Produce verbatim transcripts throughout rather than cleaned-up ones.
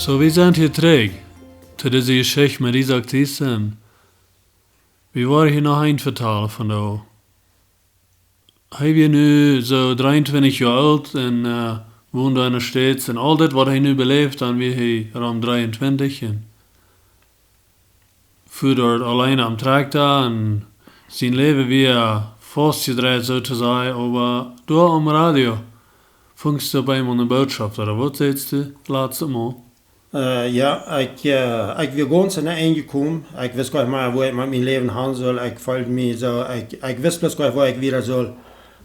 Soo, wie sent hia trigj to dise Jeschicht met Isaak Thiessen. Wie woaren hia noch eent vetalen von doa. Hee wia nu soo dreeuntwintich Joa oolt un, äh, wond en de States un aul dit waut hee nu beläft, dan wia hee rom dreeuntwintich un fua doa auleen aum Trakjta un sien Läwen wia faustjedreit, soo to sajen, oba doa aum Radio fungst du opp eemol ne Bootschoft, ooda waut sädst du latste Mol? Äh, jo, ekj, äh, ekj wia gaunz aun de Enj jekomen. Ekj wist goanich mea, woo ekj met mien Läwen gonen sull. Ekj feeld mie soo, ekj, ekj wist bloos goanich, woo ekj wieda sull.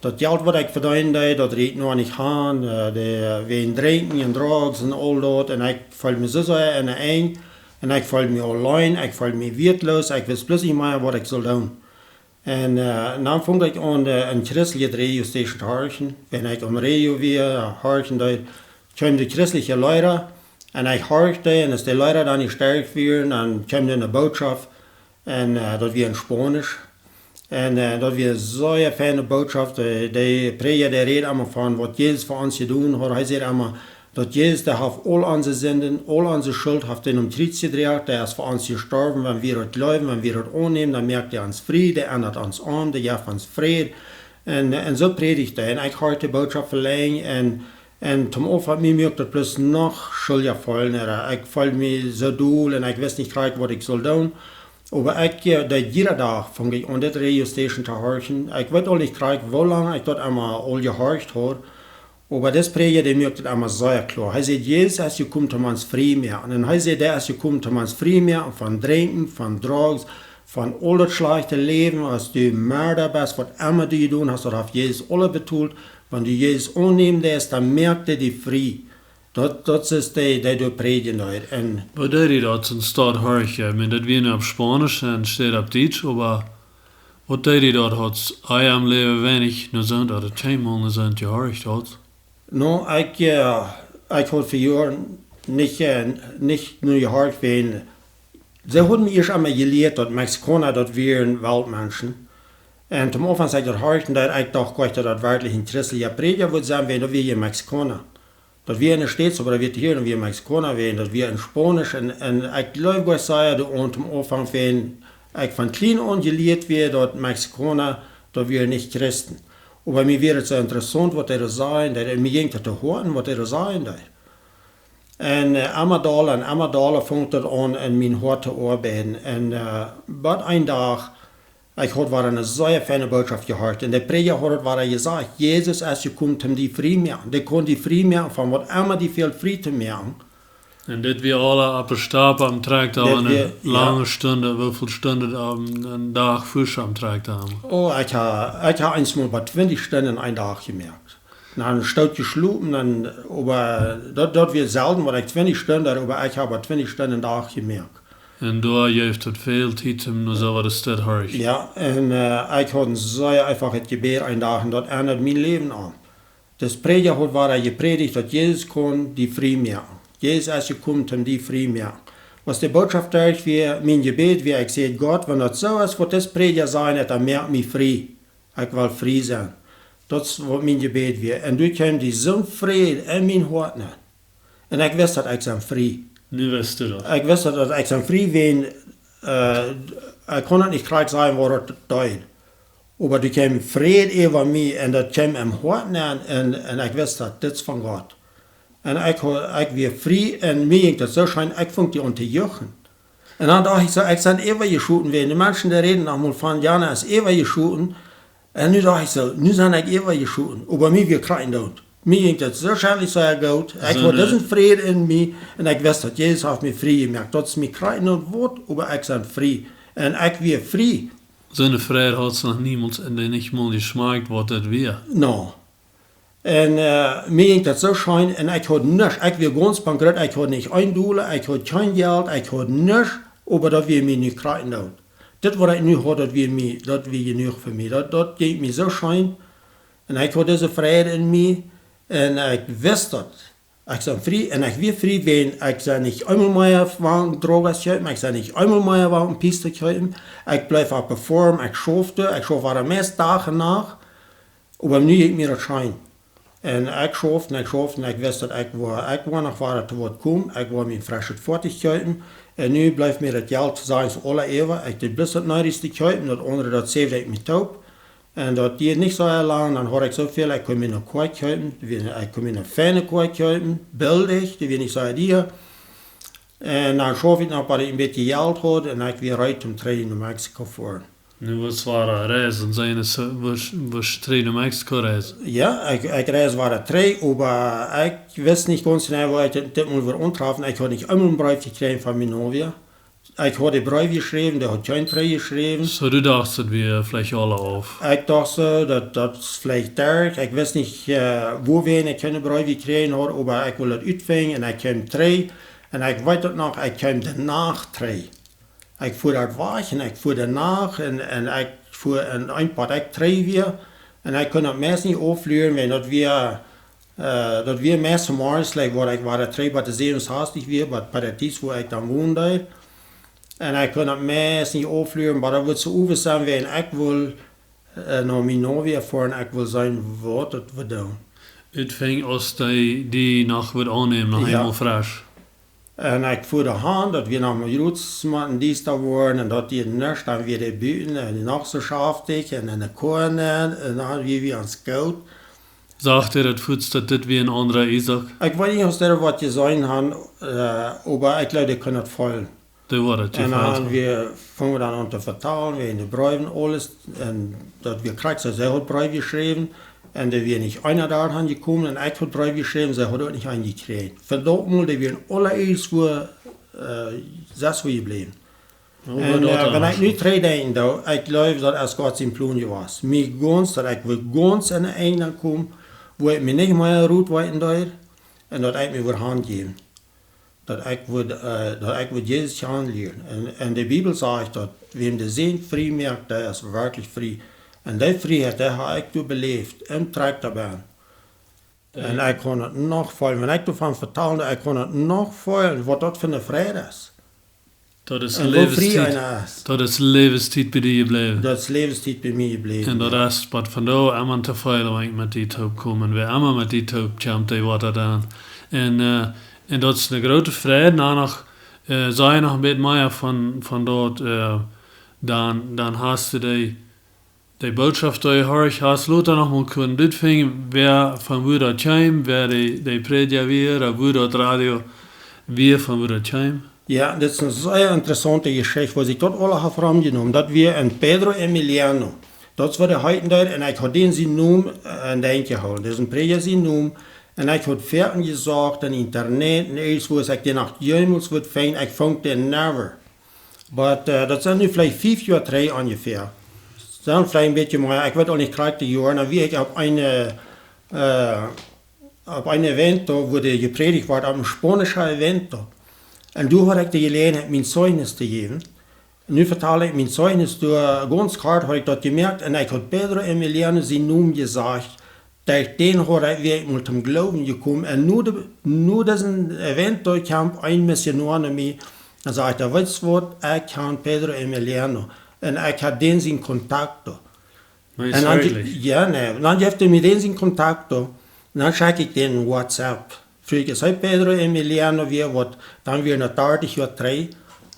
Daut Jelt, waut ekj vedeenen deed, daut rieekjt noch nich aun, äh, de, wäajen Drinkjen un Drugs un aul daut. Un ekj feeld mie soo sea aun de Enj. Un ekj feeld mie auleen, ekj feeld mie wieetloos, ekj wist bloos nich mea, waut ekj sull doonen. Un, äh, dan funk ekj aun, äh, een christeljet Radiostation to horchen. Wan ekj aum Radio wia, horchen deed, kjeemen de christelje Leeda. Un ekj horcht dee, un aus de Leeda dan nich sterk wieren, dan kjeem doa ne Bootschoft. Un, äh, daut wia en Spaunisch. Un, äh, daut wia ne sea feine Bootschoft. De, de Prädja, dee räd emma von waut Jesus fa ons jedonen haud. Hee säd emma, daut Jesus, dee haft aul onse Sinden, aul onse Schult haft hee aum Kjriez jedroagen, dee es fa ons jestorwen, wan wie daut jleewen, wan wie daut aunnämen, dan moakt hee ons frie, dee endat ons om, dee jeft ons Fräd. Un, un soo prädicht hee. Un ekj horcht de Bootschoft velenjd un, un toom Aunfank, mie muak daut bloos noch schuldja feelen, ooda ekj feeld mie soo dol un ekj wist nich krakjt, waut ekj sull doonen. Oba ekj, äh, deed jieda Dach funk ekj aun dit Radiostation to horchen. Ekj weet aul nich krakjt, woo lang ekj daut emma aul jehorcht haud. Oba dis Prädja, dee moakt daut emma sea kloa. Hee säd, Jesus es jekomen toom ons frie moaken. Un hee säd, hee es jekomen toom ons frie moaken von Drinkjen, von Drugs, von aul daut schlajchte Läwen, aus du Moord best, waut emma du jedonen hast, daut haft Jesus aules betolt. Wan du Jesus aunnämen deist, dan moakt hee die frie. Daut, daut es dee, dee doa prädjen deed. Un waut deed hee daut, sien Staut horchen? Ekj meen, daut wia nu opp Spaunisch un steit opp Dietsch, oba waut deed hee daut, haud hee em Läwen weinich no soont, ooda kjeenmol no soont jehorcht haud? Nu, ekj, äh, ekj haud fa Joaren nich, äh, nich no jehorcht, wan, see hauden mie ieescht emol jelieet, daut Mexikauna, daut wieren Weltmenschen. Un toom Aunfank, aus ekj daut horcht, daut ekj docht, Gott, daut daut werkjlich een christelja Prädja wudd sennen, wan daut wia een Mexikauna. Daut wia en de States, oba daut wia hia, daut wia Mexikauna, wan, daut wia en Spaunisch. Un, un ekj jleew, Gott säd, daut aun toom Aunfank, wan ekj von kjlien aun jelieet wia, daut Mexikauna, daut wieren nich Christen. Oba mie wia et soo interessaunt, waut dee säden, daut, un mie jinkj daut to Hoaten, waut dee säden, daut. Un, äh, emma dolla un emma dolla funk daut aun en mien Hoat to oabeiden. Un, äh, bat een Dach, ekj haud wada eene sea feine Bootschoft jehorcht. Un de Prädja haud wada jesajcht, Jesus es jekomen toom die frie moaken. Dee kunn die frie moaken von waut emma die fält frie to moaken. Un dit wia aule opp de Stap aum Trakjta, dit wia, jo, lange Stunden, woo väl Stunden aum, een Dach fuats aum Trakjta? Oh, ekj ha, ekj ha eemol bat twintich Stunden eenen Dach jemoakt. Dan stoot jeschlopen, dan, oba daut, daut wia selden, waut ekj twintich Stunden, oba ekj ha bat twintich Stunden eenen Dach jemoakt. Un doa jeef daut väl Tiet om no soo waut aus dit horchen. Jo, un, äh, ekj haud een sea eefachet Jebäd eenen Dach un daut endad mien Läwen aun. Dis Prädja haud wada jeprädicht, daut Jesus kunn die frie moaken. Jesus es jekomen toom die frie moaken. Aus de Bootschoft derch wia, mien Jebäd wia, ekj säd, Gott, wan daut soo es, waut dis Prädja sajcht, dan moak mie frie. Ekj well frie sennen. Daut es waut mien Jebäd wia. Un doa kjeem dee soon Fräd en mien Hoat nenn. Un ekj wist, daut ekj sie frie. Nu wist du daut? Ekj wist, daut ekj sie frie, wan, äh, ekj kunn daut nich krakjt sajen, waut daut deed. Oba doa kjeem Fräd äwa mie un daut kjeem em Hoat nenn un, un ekj wist, daut dit es von Gott. Un ekj, ekj wia frie un mie jinkj daut soo scheen, ekj funk aun to juchen. Un dan docht ekj soo, ekj sie äwajeschoten worden. De Menschen, dee räden noch mol von, Jana es äwajeschoten. Un nu docht ekj soo, nu sie ekj äwajeschoten. Oba mie wia krakjt endoont. Mie jinkj daut soo scheen, soo goot. Ekj haud disen Fräd en mie un ekj wist, daut Jesus haft mie frie jemoakt. Daut es mie krakjt endoont, waut, oba ekj sie frie. Un ekj wia frie. Soone Fräd haud ekj noch niemols en dee nich mol jeschmakjt, waut daut wia. No. Un, äh, mie jinkj daut soo scheen un ekj haud nuscht. Ekj wia gaunz bankrott, ekj haud nich een Dolla, ekj haud kjeen Jelt, ekj haud nuscht, oba daut wia mie nu krakjt endoont. Dit, waut ekj nu haud, daut wia mie, daut wia jenuach fa mie. Daut, daut jinkj mie soo scheen. Un ekj haud dise Fräd en mie. Un ekj wist daut. Ekj sie frie un ekj wia frie, wan ekj sie nich eemol mea wajch Drogas kjeepen, ekj sie nich eemol mea wajch Pista kjeepen. Ekj bleef opp de Foarm, ekj schaufte, ekj schauft wada meist Dach un Nacht. Oba nu jinkj mie daut scheen. Un ekj schauft un ekj schauft un ekj wist daut ekj woa, ekj woa noch wada to waut komen. Ekj woa mie een freschet Foatich kjeepen. Un nu blift mie daut Jelt, saj wie, aules äwa. Ekj deed bloos daut needichste kjeepen, daut aundre, daut säwd ekj mie toop. Un daut dieed nich soo lang, dan haud ekj soo väl, ekj kunn mie eene Koa kjeepen, ekj kunn mie eene feine Koa kjeepen, bildich, dee wia nich soo dia. Un dan schauft ekj noch, waut ekj een bät Jelt haud, un ekj wia reed om trigj no Mexiko foaren. Nu, waut wia de Reis, un sent es, wua, wua trigj no Mexiko reisen? Jo, ekj, ekj reisd wada trigj, oba ekj wist nich gaunz jeneiw, wua ekj dit, dit mol wudd aunträfen. Ekj haud nich eemol een Breef jekjräajen von miene Novia. Ekj haud dän Breef jeschräwen, dee haud kjeen trigjjeschräwen. Soo, du dochst, daut wia veleicht aul auf? Ekj docht soo, daut, daut es veleicht derch. Ekj wist nich, äh, wua wie eenen Breef jekjräajen hauden, oba ekj wull daut utfinjen un ekj kjeem trigj. Un ekj weet daut noch, ekj kjeem de Nacht trigj. Ekj fua doa wajch un ekj fua de Nacht un, un ekj fua een, een poa Dach trigj wada. Un ekj kunn daut meist nich aufluaren, wiels daut wia, äh, daut wia meist zemorjes, like, wua ekj wada trigj bie de säwen un sastich wia, bie, bie de Tiet, wua ekj dan wond. Un ekj kunn daut meist nich aufluaren, oba daut wudd soo äwent sennen, wiels ekj wull, äh, no miene Novia foaren, ekj wull seenen, waut daut wudd doonen. Utfinjen, aus dee, dee noch wudd aunnämen, noch Jo. eemol fresch. Un ekj fua doa han, daut wia noch mol jrots, mau een diesta worden, un daut dee nuscht, dan wia dee buten, un noch soo schaftich, un enne Koa, un dan wia wie ons goot. Sach dee daut fuaz, daut dit wia een aundra Isaak? Ekj weet nich, aus dee waut jeseenen haud, äh, oba ekj jleew, dee kunn daut feelen. Dee wia daut Un dan jefeelt. wia, fungen wie dan aun to vetalen, wäajen de Breewen, aules, un daut wia krakjt soo, see haud Breef jeschräwen, un doa wia nich eena doa aunjekomen, un ekj haud Breef jeschräwen, see haud uk nich eenen jekjräajen. Von daut Mol, dee wieren aule eent, wua, äh, sest wua jebläwen. Oh, Un, daut äh, wan ekj nu trigj denkj, dan, ekj jleew, daut es Gott sien Plon jewast. Mie gaunz, daut ekj wada gaunz aun de Enj kjeem, wua ekj mie nich mea rut weeten deed, un daut ekj mie wada hanjeef. Daut ekj wudd, äh, daut ekj wudd Jesus kjanen lieren. Un, un de Bibel sajcht, daut wäm de Sän frie moakt, dee es werkjlich frie. Un dee Frieheit, dee hab ekj doa beläft, em Trajcht doabennen. Un Jo. ekj kaun daut noch feelen. Wan ekj doavon vetal, ekj kaun daut noch feelen, waut daut fa eene Freid es. Daut es Un woo frie Läwenstiet. eena es. Daut es Läwenstiet bie die jebläwen. Daut es Läwenstiet bie mie jebläwen, Un daut jo. es waut vondoag emma to feelen, wan ekj met die toop kom. Wäa emma met die toop kjemt, dee woat daut dan. Un, äh, un daut es eene groote Freid. Na noch, äh, saj noch een bät mea von, von daut, äh, dan, dan hast du dee, dee Bootschoft, dee horch hast, lot noch mol kunnen utfinjen, wäa von wua daut kjeem, wäa dee, dee Prädja wia, ooda wua daut Radio wia, von wua daut kjeem. Jo, dit es eene sea interessaunte Jeschicht, wua ekj daut aule hab romjenomen. Daut wia een Pedro Emiliano. Daut wia de Heiden doa, un ekj haud dän sienen Nomen, äh, en Denkj jehoolen. Daut es een Prädja sienen Nomen. Un ekj haud foaken jesocht em Internet, un eent, wua ekj dän noch jemols wudd finjen, ekj funk dän never. Oba, äh, daut sent nu veleicht fief Joa trigj onjefäa. Sent veleicht een bät mea, ekj weet uk nich krakjt de Joaren, oba wia ekj opp een, äh, opp een Evento, wua doa jeprädicht wort, opp een spaunischen Evento. Un doa haud ekj de Jeläajenheit, mien Zeijnis to jäwen. Nu vetal ekj mien Zeijnis, doa gaunz kort haud ekj daut jemoakt un ekj haud Pedro Emiliano sienen Nomen jesajcht, daut ekj dän haud, wia ekj mol toom Gloowen jekomen. Un no de, no disen Evento kjeem een Missionoa no mie un säd: "Weetst waut, ekj kjan Pedro Emiliano." Un ekj haud dän sienen Contacto. Meist Un dan, werkjlich? Jo, nä. Un dan jeef hee mie dän sienen Contacto. Un dan schekj ekj dän WhatsApp. Fruach ekj: "Hee, Pedro Emiliano, wia waut?" Dan wia daut dartich Joa trigj.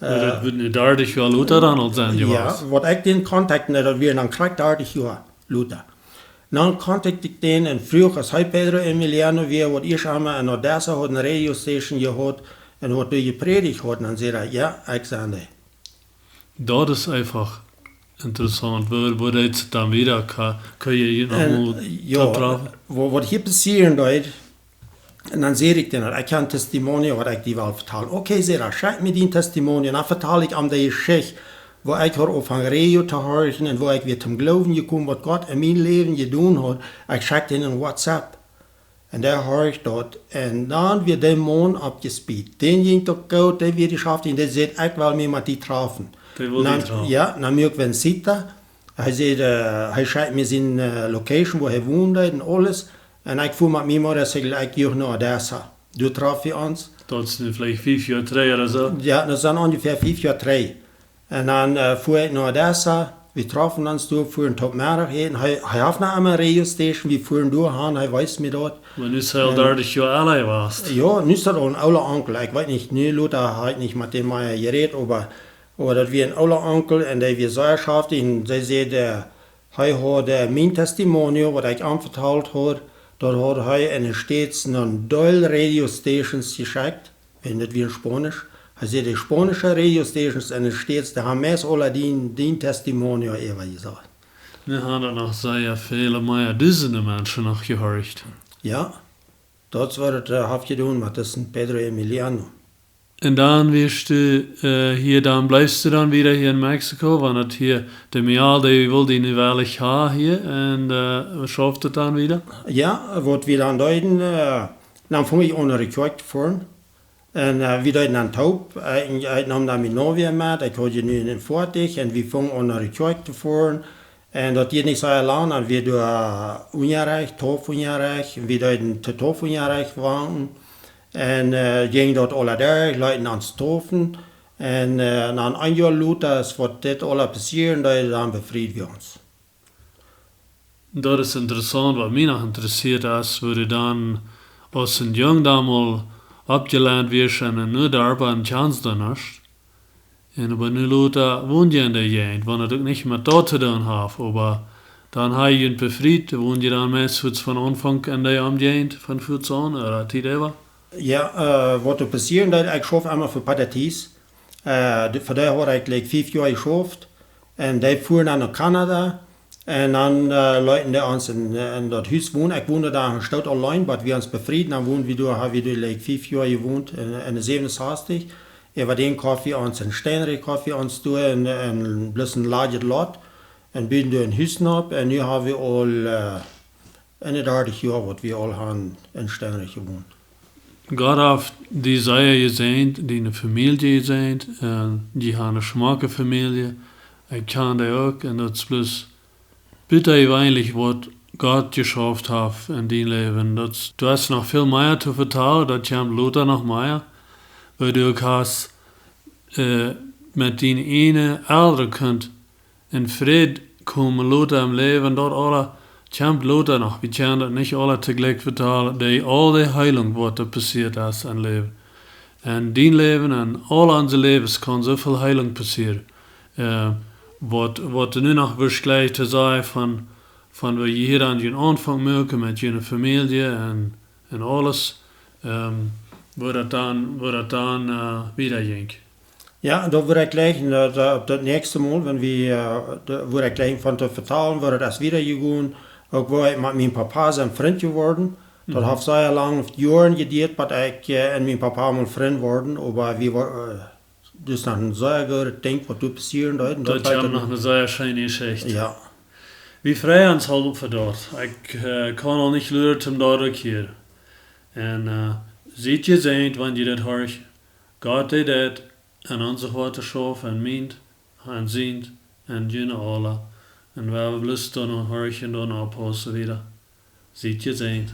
Oba daut Äh, wudd nu dartich Joa lota dan aul sennen jo, jewast. Waut ekj dän contacten, daut wia dan krakjt dartich Joa lota. Dan contacted ekj dän un fruach: "Hee, Pedro Emiliano, wia waut, ieescht emol en Odessa, haud eene Radiostation jehaut un haud doa jeprädicht haud?" Un dan säd hee: "Jo, ekj sie dee." Daut es eefach interessaunt. Woo, woo deed et dan wieda? Ka-, kaun jie hia noch Un, mol jo, toop trafen? Waut, waut hia passieren deed, un dan säd ekj dän, ekj hab een Testimonium, waut ekj die well vetalen. Okay, säd hee, schekj mie dien Testimonium. Un dan vetal ekj am de Jeschicht, woo ekj haud aunjefongen Radio to horchen un woo ekj wia toom Gloowen jekomen, waut Gott en mien Läwen jedonen haud. Ekj schekjt dän een WhatsApp. Un dee horcht daut. Un dan wia de Maun oppjespiet. Dän jinkj daut goot, dee wia jeschauft un dee säd: "Ekj well mie met die trafen." Dee wull die Dan, trafen. Jo, dan muak wie eene cita. Hee säd, äh, hee schekjt mie siene, äh, location, wua hee wond un aules. Un ekj fua met miene Motorcycle, ekj joag no Odessa. Doa trof wie ons. Daut es nu veleicht fief Joa trigj ooda soo. Jo, daut sent onjefäa fief Joa trigj. Un dan, äh, fua ekj no Odessa. Wie troffen ons doa, fuaren toop Meddach äten. Hee, hee haft noch emma Radiostation, wie fuaren doa han, hee wees mie daut. Oba nu es hee aul dartich Joa oolt jewast. Jo, nu es daut aul een oola Onkel. Ekj weet nich, nu lota hab ekj nich met däm mea jerät, oba, oba daut wia een oola Onkel un dee wia sea schaftich un dee säd, äh, hee haud, äh, mien Testimonio, waut ekj am vetalt haud, daut haud hee en de States no een Deel Radiostations jeschekjt. Un daut wia en Spaunisch. Hee säd, de spaunische Radiostations en de States, dee han meist aula dien, dien Testimonio äwajesajcht. Nu han daut noch sea väle mea dusende Menschen noch jehorcht. Jo, daut es waut et, äh, haft jedonen met disen Pedro Emiliano. Un dan wieescht du, äh, hia, dan bleefst du dan wada hia en Mexiko, wan et hia de Mejal, dee wull die nu werkjlich ha hia, un, äh, schauft et dan wada? Jo, waut wie dan deeden, äh, dan funk ekj aun no de Kjoakj to foaren. Un, äh, wie deeden dan toop, äh, ekj, ekj neem dan miene Novia met, ekj haud je nu een Foatich, un wie fungen aun no de Kjoakj to foaren. Un daut dieed nich sea lang, dan wia doa, äh, Unjarecht, Taufunjarecht, un wie deeden to Taufunjarecht wachten. Un, äh, jinkj daut aula derch, leeten ons taufen. Un, äh, no een Joa lota es waut dit aula passieren deed, dan befrieden wie ons. Daut es interessaunt, waut mie noch interessieet es, woo du dan aus een Jung dan mol oppjelent wieescht en een Noadarp en Tjanzdonascht. Un oba nu lota wond jie en de Jäajent, wan et uk nich met daut to doonen haft, oba dan ha jie junt befriet, wond jie dan meist fuaz von Aunfank en de Omjäajent von fuaz aun, ooda Tiet äwa? Jo, äh, waut doa passieren deed, ekj schauft emma fa Patatis. Äh, de, fa dee haud ekj, like, fief Joa jeschauft. Un dee fuaren dan no Kanada. Un dan, äh, leeten dee ons en, en daut Hus wonen. Ekj wond dan en Stoot auleen, waut wie ons befrieden, dan wond wie doa, ha wie doa, like, fief Joa jewont en, en de säwenunsastich. Äwa dän koft wie ons en Steinrich, koft wie ons doa en, en bloos een ladjet Lot. Un buden doa een Hus nopp. Un nu ha wie aul, äh, eenundartich Joa, waut wie aul han en Steinrich jewont. Gott haft die sea jesäajent, diene Famielje jesäajent, un dee han eene schmocke Famielje. Ekj kjan dee uk, un daut es bloos bitta jeweenlich, waut Gott jeschauft haft en dien Läwen. Daut, du hast noch väl mea to vetalen, daut kjemt lota noch mea. Woo du uk hast, äh, met diene ieejne Elren kunt en Fräd komen lota em Läwen, daut aula kjemt lota noch. Wie kjennen daut nich aula toojlikj vetalen, dee, aul de Heilunk, waut doa passieet es em Läwen. En dien Läwen, en aul onse Läwes kaun soo väl Heilunk passieren. Äh, waut, waut du nu noch wurscht jlikj to sajen von, von woo jie hia aun dän Aunfank muaken met june Famielje en, en aules, ähm, woo daut dan, woo daut dan, äh, wieda jinkj. Jo, daut wudd ekj jlikj, äh, daut, daut näakjste Mol, wan wie, äh, daut wudd ekj jlikj von to vetalen, woo daut es wieda jegonen. Uk woo ekj met mien Papa sie Frint jeworden. Daut haft sea lang, Joaren jedieet, bat ekj, äh, un mien Papa mol Frint worden, oba wie wa-, äh, daut es noch een sea goodet Dinkj, waut doa passieren deed. Un daut jeft noch eene sea scheene Jeschicht. Jo. Wie freien ons aul opp fa daut. Ekj, äh, kaun aul nich luden toom daut uk hieren. Un, äh, siet jesäajent, wan jie daut horchen. Gott deit daut en onse Hoaten schaufen, en mient, en sient, en june aula. Un wie wellen bloos doa no horchen, doa no oppaussen wieda. Siet jesäajent.